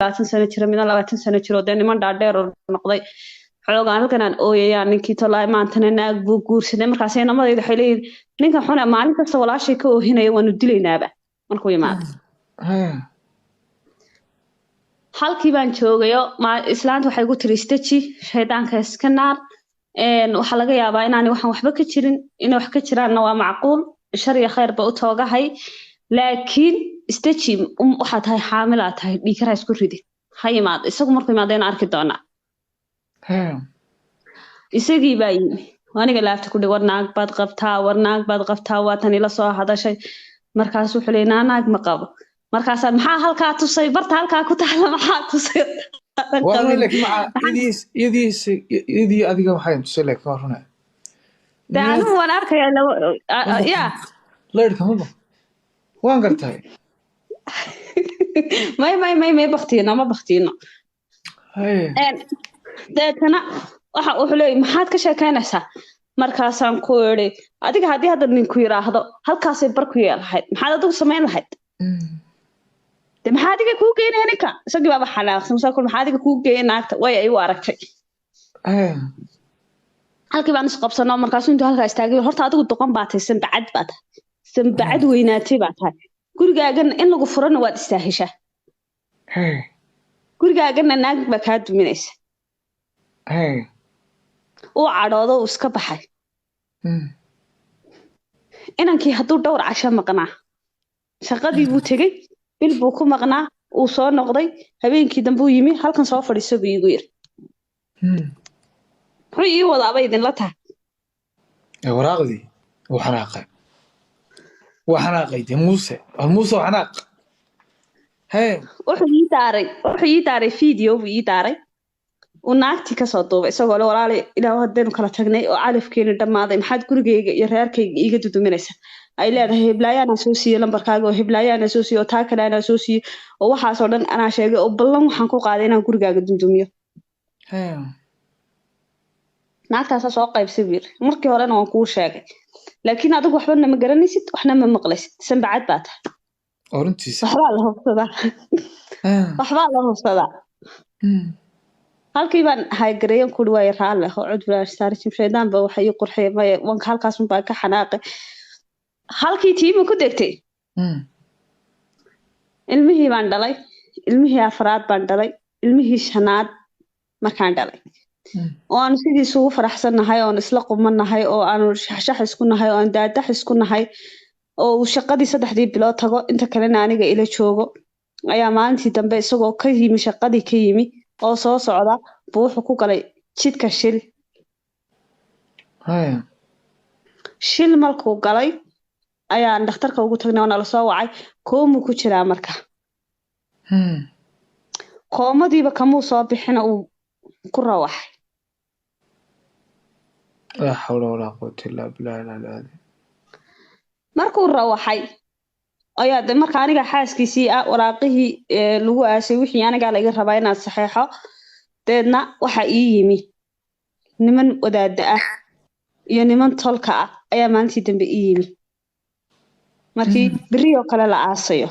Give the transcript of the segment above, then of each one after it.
20 sano jira, midna 20 sano jiro, dee niman dhaadheer oo noqday. Xoogaan halkan aan ooyayaa, ninkii tolaa maantana naag buu guursaday. Markaas inamadayda waxay leeyihin, ninkan xuna maalin kasta walaashay ka oohinaya, waanu dilaynaaba markuu yimaado. Halkii baan joogayo, islaanta waxay igu tiri, istaji, shaydaanka iska naar, waxaa laga yaabaa inaanay waxaan waxba ka jirin, inay wax ka jiraanna waa macquul, shar iyo khayrba u toogahay, laakiin istaji, waxaa tahay xaamilaa tahay, dhiikar ha isku ridin, ha yimaado isagu, markuu yimaado ina arki doonaa. Isagii baa yimi, aniga laabta ku dhig, war naag baad qabtaa, war naag baad qabtaa, waa tan ila soo hadashay. Markaas wuxuu leeyay, naa naag ma qabo. Markaasaa maxaa halkaa tusay, barta halkaa ku taala maxaa tusay? Waa runa, laakiin maca iyadii adiga waxay tusay, laakiin waa runa. De anigu waan arkayaa ya. Laydhka maba waan gartay. May, may, may, may, baktiino ma baktiino. Deetana waxa wuxuu leeyay, maxaad ka sheekeynaysaa? Markaasaan ku idhi, adiga haddii hadda ninku yiraahdo halkaasay bar ku yeelahayd, maxaad adigu samayn lahayd? De maxaa adiga kuu geynaya ninka? Isagii baaba xanaaqsan. Musaa maxaa adiga kuu geeya naagta? Way ay u aragtay. Halkii baan isqabsano. Markaasuu intuu halkaa istaagay, horta adigu doqon baa tahay, sambacad baa tahay, sambacad weynaatay baa tahay, gurigaagana in lagu furana waad istaahishaa, gurigaagana naag baa kaa duminaysa. Uu cadhoodo, uu iska baxay. Inankii hadduu dhowr casho maqnaa, shaqadii buu tegey, bil buu ku maqnaa, uu soo noqday. Habeenkii dambe uu yimi, halkan soo fadhiiso buu iigu yiri. Muxuu ii wadaaba idinla tahay? Waraaqdii wuu xanaaqay, wuu xanaaqay dee Muuse, Muuse waa xanaaq. Wuxuu ii daaray video buu ii daaray, uu naagtii kasoo duubay isagoo le, walaali ilaah, haddaynu kala tagnay oo calafkeeni dhammaaday, maxaad gurigayga iyo reerkayga iiga duduminaysa? Ay leedahay, heblaayo anaa soo siiyey lambarkaaga, oo heblaayo anaa soo siiyey, oo taa kale anaa soo siiyey, oo waxaasoo dhan anaa sheegay, oo ballan waxaan ku qaaday inaan gurigaaga dundumiyo. Naagtaasaa soo qaybsay buu yiri, markii horena waan kuu sheegay, laakiin adigu waxba ma garanaysid, waxna ma maqlaysid, sambacad baa tahay. Oo runtiisa. Waxbaa la hubsadaa, waxbaa la hubsadaa. Halkii baan haygareeyan kuri, waaye raalle oo cud bilaa shaydaan ba waxa ii qurxiyay, maya, wanka halkaas unbaa ka xanaaqay. Halkii tiima ku degtay. Ilmihii baan dhalay, ilmihii afraad baan dhalay. Ilmihii shanaad markaan dhalay, oo aanu sidii isugu faraxsannahay, oon isla qumanahay, oo aanu shaxshax isku nahay, oo aan daadax isku nahay, oo uu shaqadii 3dii bilood tago, inta kalena aniga ila joogo, ayaa maalintii dambe isagoo ka yimi shaqadii, ka yimi oo soo socda buu wuxuu ku galay jidka shil. Shil markuu galay ayaan dhakhtarka ugu tagnay oo nala soo wacay. Koomuu ku jiraa marka. Koomadiiba kamuu soo bixina, uu ku rawaxay. Laa xawla walaa quwata illaa billahi al cali. Markuu rawaxay ayaa de marka aniga xaaskiisii ah, waraaqihii lagu aasay wixii anigaa laga rabaa inaad saxeexo. Deedna waxa ii yimi niman wadaada ah iyo niman tolka ah ayaa maalintii dambe ii yimi, markii berri oo kale la aasayo,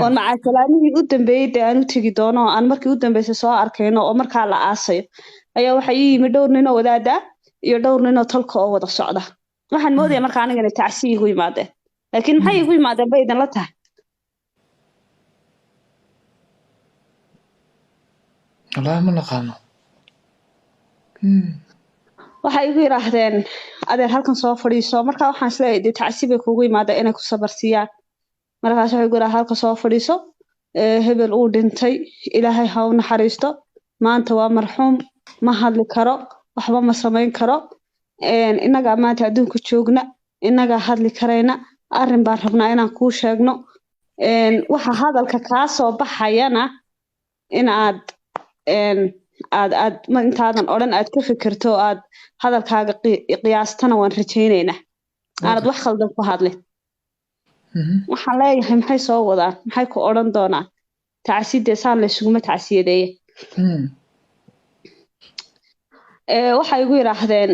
oon macaasalaamihii u dambeeyey dee aan u tegi doono, oo aan markii u dambeysay soo arkayno, oo markaa la aasayo, ayaa waxaa ii yimi dhowr nin oo wadaada ah iyo dhowr nin oo tolka oo wada socda. Waxaan moodaya markaa anigana tacsi igu yimaadeen, laakiin maxay igu yimaadeen bay idinla tahay? Wallaahi ma naqaano. Waxay igu yidhaahdeen, adeer, halkan soo fadhiiso. Markaa waxaan isleeyahay dee tacsi bay kugu yimaadeen inay ku sabarsiiyaan. Markaas waxay igu yidhahdeen, halka soo fadhiiso, hebel uu dhintay, ilaahay ha u naxariisto, maanta waa marxuum, ma hadli karo, waxba ma samayn karo, innagaa maanta adduunka joogna, innagaa hadli karayna, arrin baan rabnaa inaan kuu sheegno, waxa hadalka kaa soo baxayana in aad aad aad intaadan odhan aad ka fikirto oo aad hadalkaaga qiyaastana waan rajaynaynaa, aanad wax khaldan ku hadlin. Waxaan leeyahay, maxay soo wadaan? Maxay ku odhan doonaan? Tacsidee saan laysuguma tacsiyadeeye. Waxay igu yidhaahdeen,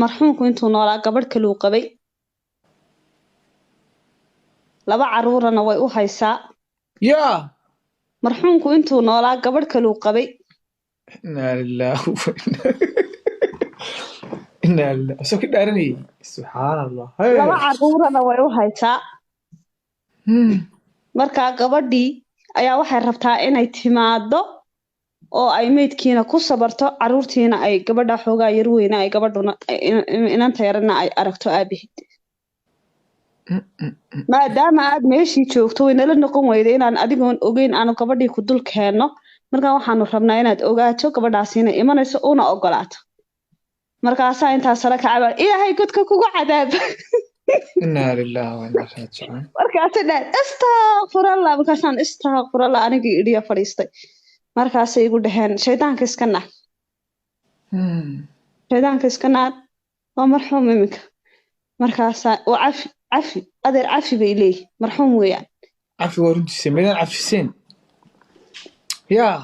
marxuumku intuu noolaa gabadh kaluu qabay. Laba caruurana way u haysaa. Yaa. Marxuumku intuu noolaa gabadh kaluu qabay. Inaa lilaahi wa inaa lillahi, soo ka dhaaranayay, subxaan Allah. Laba caruurana way u haysaa. Markaa gabadhii ayaa waxay rabtaa inay timaado oo ay meydkiina ku sabarto, caruurtiina ay gabadha xoogaa yar weyna ay gabadhuna inanta yarana ay aragto aabaheed. Maadaama aad meeshii joogto way nala noqon weyda inaan adigoon ogeyn aanu gabadhii ku dul keenno. Markaa waxaanu rabnaa inaad ogaato gabadhaasi inay imanayso una ogolaato. Markaasaa intaa sare kacaba, ilaahay godka kugu cadaab. Inaa lilaahi wa inaa raajicuun. Markaasay dhahay istakfurallah. Markaasaan istakfurallah anigii idhiya fadhiistay. Markaasay igu dhaheen shaydaanka iska naar, shaydaanka iska naar, waa marxuum iminka. Markaasaa oo cafi, cafi adeer, cafi bay leeyihin, marxuum weeyaan. Cafi waa runtiisa, meedaan cafiseen yaa.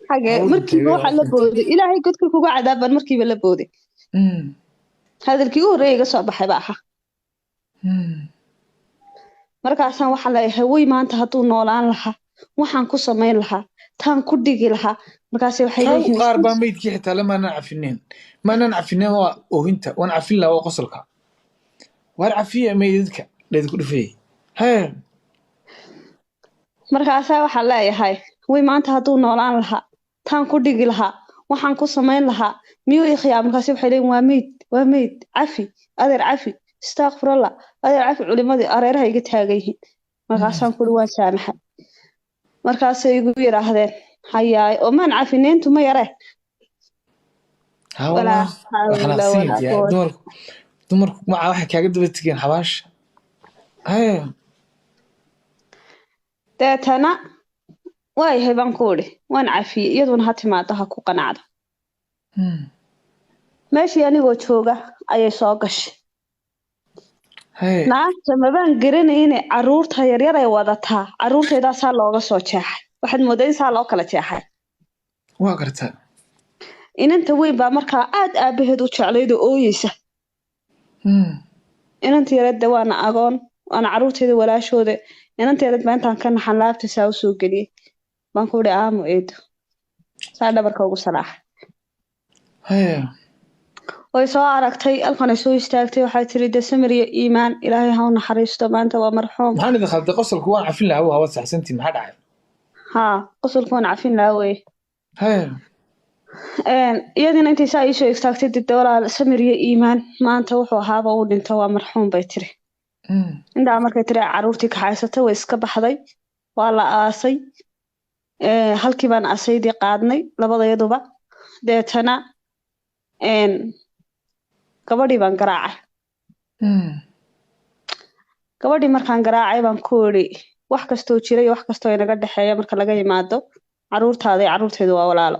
Xagee Waa markiiba dhintay, waxaa la waa booday ilaahay godka kugu cadaab baan markiiba la booday. Hadalkii u horreeyay iga soo baxay ba ahaa. Markaasaan waxaan leeyahay, way maanta hadduu noolaan lahaa waxaan ku samayn lahaa, taan ku dhigi lahaa. Markaase waxay Qaar leeyihiin qaar baa meydkii xitaa la maanaan cafineen, maanaan cafineen. Waa oohinta, waan cafin lahaa, waa qosolka. Waar cafiya meydadka laydinku dhufayay hee. Markaasaa waxaan leeyahay, way maanta hadduu noolaan lahaa taan ku dhigi lahaa, waxaan ku samayn lahaa, miyuu ikhyaa? Markaase waxay leeyihin waa meyd, waa meyd, cafi adeer, cafi, istakfurallah adeer, cafi. Culimadii areeraha iga taagan yihiin. Markaasaan kuri waan saamaxay. Markaasay igu yidhaahdeen hayaay oo maan cafineyntu ma yaree. Ha walaa wallah waa xawla xanaaqsan walaa yihiin quwata. Dumarku maca waxay kaaga daba tegeen xabaasha hee. Deetana waayahay baan ku idhi, waan cafiyey, iyaduna ha timaado ha ku qanacdo. Meeshii anigoo jooga ayay soo gashay. Hee. Naagta mabaan garanayne, caruurta yaryar ay wadataa, caruurtaydaa saa looga soo jeexay, waxaad moodaa in saa loo kala jeexay. Waa gartaa. Inanta weyn baa markaa aad aabaheed u jeclayd oo ooyeysa. Inanta yareedda waana agoon, waana caruurtayda walaashooda. Inanta yareed baa intaan ka naxan laabta saa usoo geliyey baan ku idhi aamo eedo, saa dhabarka ugu salaaxay. Hee. Way soo aragtay, halkanay soo istaagtay, waxay tiri de samir iyo iimaan, ilaahay ha u naxariisto, maanta waa marxuum. Maxaan idin khalday? Qosolku waan cafin lahaa, waa waad saxsantiin, maxaa dhacay? Haa, qosolku waan cafin lahaa weye. Hee. Iyadina intay saa iisoo istaagtay, dib walaal samir iyo iimaan, maanta wuxuu ahaaba uu dhinto, waa marxuum bay tiri. Intaa markay tiri caruurtii kaxaysatay way iska baxday. Waa la aasay. Halkii baan asaydii qaadnay labadayaduba. Deetana gabadhii baan garaacay. Gabadhii markaan garaacay baan ku idhi wax kastoo jira iyo wax kastoo inaga dhexeeya marka laga yimaado, caruurtaada iyo caruurtaydu waa walaalo.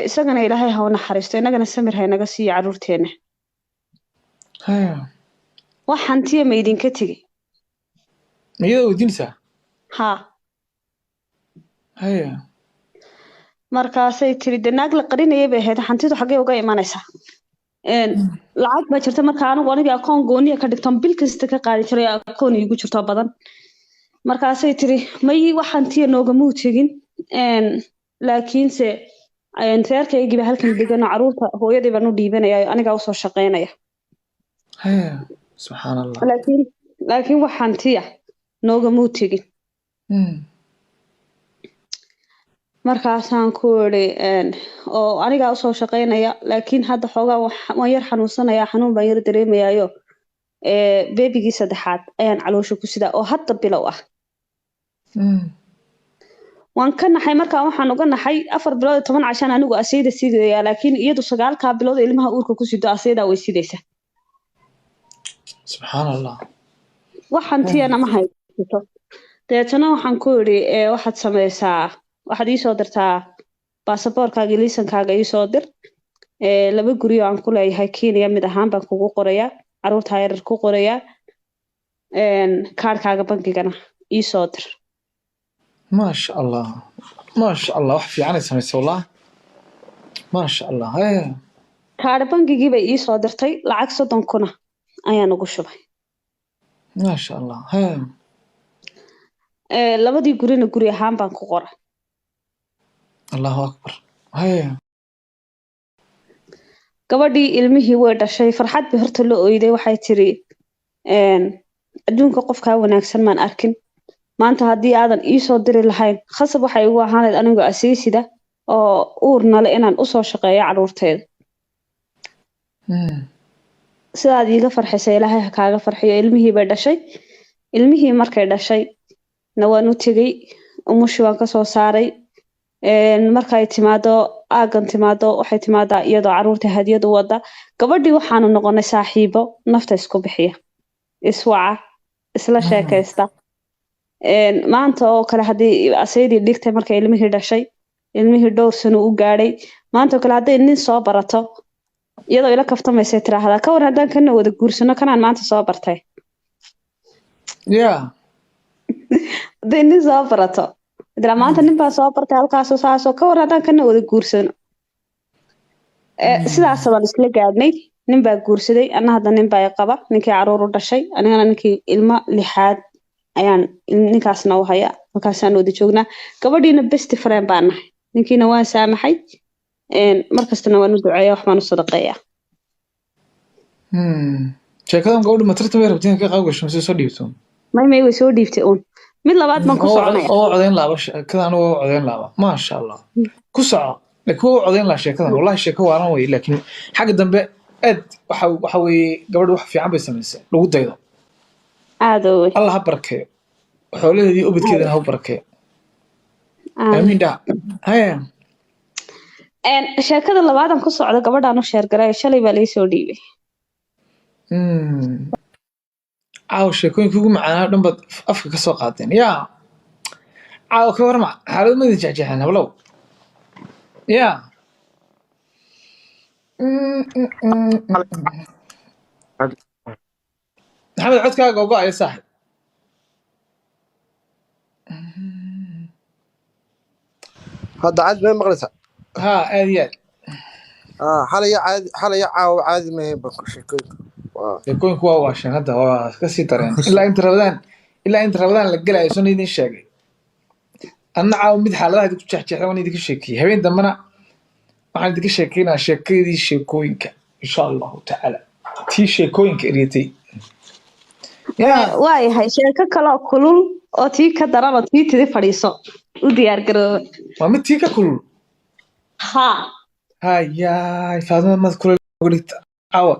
Isagana ilaahay ha u naxariisto, inagana samir ha inaga siiyo caruurteena. Hee. Wax hantiya ma idinka tegey? Ma iyada weydiinaysaa? Haa. Hee. Markaasay tiri de naag la qarinayay bay ahayd, hantidu xaggee uga imanaysaa? Lacag baa jirta. Marka anigu anigii akoon gooniya ka dhigtoon bil kasta ka qaadi jiray, akoon iigu jirto badan. Markaasay tiri may, wax hantiya noogamuu tegin. Laakiinse reerkaygii baa halkan degan oo caruurta hooyadii baan u dhiibanaya, anigaa usoo shaqeynaya. Hee, subxaan Allah. Laakiin wax hantiya noogamuu tegin. Markaasaan ku idhi oo anigaa usoo shaqeynaya, laakiin hadda xoogaa waan yar xanuunsanayaa, xanuun baan yar dareemayaayo, beebigii saddexaad ayaan caloosha ku sidaa oo hadda bilow ah. Waan ka naxay. Markaa waxaan uga naxay 4 bilood iyo 10 cashaan anigu asayda sidayaa, laakiin iyadu 9-kaa bilood ilmaha uurka ku sido asaydaa way sidaysaa. Subxaan Allah. Wax hantiyana ma haysato. Deetana waxaan ku idhi waxaad sameysaa, waxaad iisoo dirtaa baasaboorkaaga iyo liisankaaga iisoo dir. Laba guri oo aan ku leeyahay Kenya mid ahaan baan kugu qorayaa, caruurtaa yaryar ku qorayaa, kaarkaaga bangigana iisoo dir. Maasha Allah, maasha Allah, wax fiicanay samaysay wallah, maasha Allah, hee. Kaar bangigii bay iisoo dirtay, lacag 30,000 ayaan ugu shubay. Maasha Allah, haya. Labadii gurina guri ahaan baan ku qoray. Allahu akbar, haya. Gabadhii ilmihii way dhashay, farxad bay horta la oyday. Waxay tiri, adduunka qofkaa wanaagsan maan arkin. Maanta haddii aadan ii soo diri lahayn, khasab waxay igu ahaan lahayd anigoo asiisida oo uur nale inaan usoo shaqeeyo carruurteeda. Sidaad iiga farxisay Ilaahay ha kaaga farxiyo. Ilmihii bay dhashay. Ilmihii markay dhashay na waan u tegey, umushii waan kasoo saaray. Markay timaado aaggan timaado, waxay timaadaa iyadoo carruurta hadiyad u wada. Gabadhii waxaanu noqonay saaxiibo nafta isku bixiya, iswaca, isla sheekaysta. Maanta oo kale haddii asaydii dhigtay, markay ilmihii dhashay, ilmihii dhowr sano u gaadhay, maanta oo kale hadday nin soo barato, iyadoo ila kaftamaysay tiraahdaa, ka war haddaan kana wada guursano, kanaan maanta soo bartay? Hadday nin soo barato, tira maanta nin baa soo bartay halkaasoo saasoo, ka war haddaan kana wada guursano? Sidaas baan isla gaadhnay. Nin baa guursaday, anna hadda nin baa i qaba. Ninkii caruur u dhashay, anigana ninkii ilmo lixaad ayaan ninkaasna u haya. Halkaasaan wada joognaa. Gabadhiina best friend baan nahay. Ninkiina waan saamaxay. Markastana waan u duceeya, wax baan u sadaqeeyaa. Sheekadan gabadha ma tartan bay rabtiin ka qayb gasho mise soo dhiibto? May, way soo dhiibtay uun. Mid labaad baan ku soconaya. Oo codeyn laaba sheekadan, waa codeyn laaba. Maasha Allah, ku soco. Laakiin waa codeyn lahaa sheekadan, wallahi sheeko waaran wey. Laakiin xagga dambe aad waxa weeye, gabadha wax fiican bay samaysay lagu daydo. Aada wey. Allah ha barakeeyo xoolaheedii, ubadkeedana ha u barakeeyo. Aamiin dhaha, haya. Sheekada labaadan ku socda, gabadhaan u sheergaray, shalay baa laii soo dhiibay. Caawa sheekooyinka ugu macaanaa dhan baad afka ka soo qaadeen. Yaa caawa ka warma xaalad ma idin jexjeexeen, hablow? Yaa. Maxamed, codkaaga ogo-ayo, saaxib. Hadda caadi may maqlaysaa? Ha, aad iyo aad. Ah, xalaya caadi, xalaya caawa caadi maahayn ba sheekooyinka. Waa Sheekooyinku waa waasheen, hadda waa kasii dareen ilaa inta rabadaan la gelayo. Soo idin sheegay anna caawa mid xaaladaha idinku jeexjeexda waan idinka sheekiyey. Habeen dambena waxaan idinka sheekeynaa sheekadii sheekooyinka, insha Allahu tacaala, tii sheekooyinka eryatay yaa. Waayahay, sheeko kaloo kulul oo tii ka daran oo tii tidi fadhiiso u diyaar garooba. Waa mid tii ka kulul? Ha. Hayaay, Faadima, mad kulul uga dhigta caawa.